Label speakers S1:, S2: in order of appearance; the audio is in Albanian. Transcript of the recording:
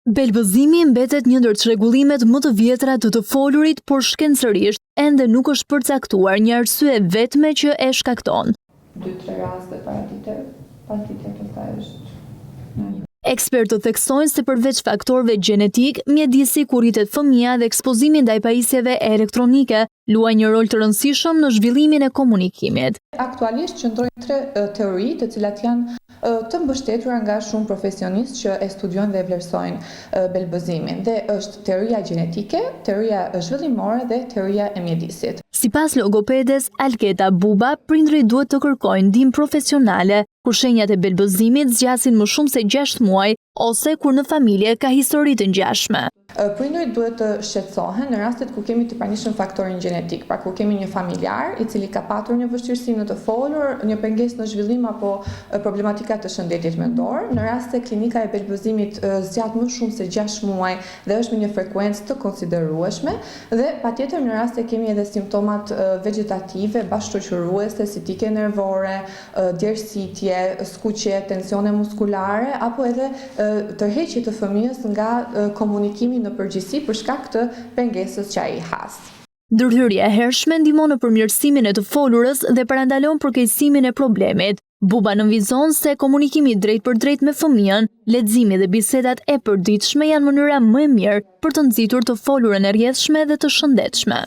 S1: Belbëzimi mbetet një ndër çrregullimet më të vjetra të të folurit, por shkencërisht ende nuk është përcaktuar një arsye e vetme që e shkakton.
S2: Dy tre raste paradite, pasdite pastaj është në një.
S1: Ekspertët theksojnë se përveç faktorëve gjenetikë, mjedisi ku rritet fëmija dhe ekspozimi ndaj pajisjeve elektronike luajnë një rol të rëndësishëm në zhvillimin e komunikimit.
S2: Aktualisht qëndrojnë tre teori të cilat janë të mbështetura nga shumë profesionistë që e studiojnë dhe e vlerësojnë belbëzimin dhe është teoria gjenetike, teoria zhvillimore dhe teoria e mjedisit.
S1: Sipas logopedes Alketa Buba, prindërit duhet të kërkojnë ndihmë profesionale kur shenjat e belbëzimit zgjasin më shumë se 6 muaj ose kur në familje ka histori të ngjashme.
S2: Prindërit duhet të shqetësohen në rastet kur kemi të pranishëm faktorin gjenetik, pra kur kemi një familjar i cili ka patur një vështirësi në të folur, një pengesë në zhvillim apo problematika të shëndetit mendor, në rast se klinika e belbëzimit zgjat më shumë se 6 muaj dhe është me një frekuencë të konsiderueshme dhe patjetër në rast se kemi edhe simptomat vegjetative, bashkëshoqëruese si tike nervore, djersitje, skuqje, tensione muskulare apo edhe tërheqje të fëmijës nga komunikimi në përgjithësi për shkak të pengesës që ai has.
S1: Ndërhyrja e hershme ndihmon në përmirësimin e të folurës dhe parandalon përkeqësimin e problemit. Buba nënvizon se komunikimi i drejtpërdrejtë me fëmijën, leximi dhe bisedat e përditshme janë mënyra më e mirë për të nxitur të folurën e rrjedhshme dhe të shëndetshme.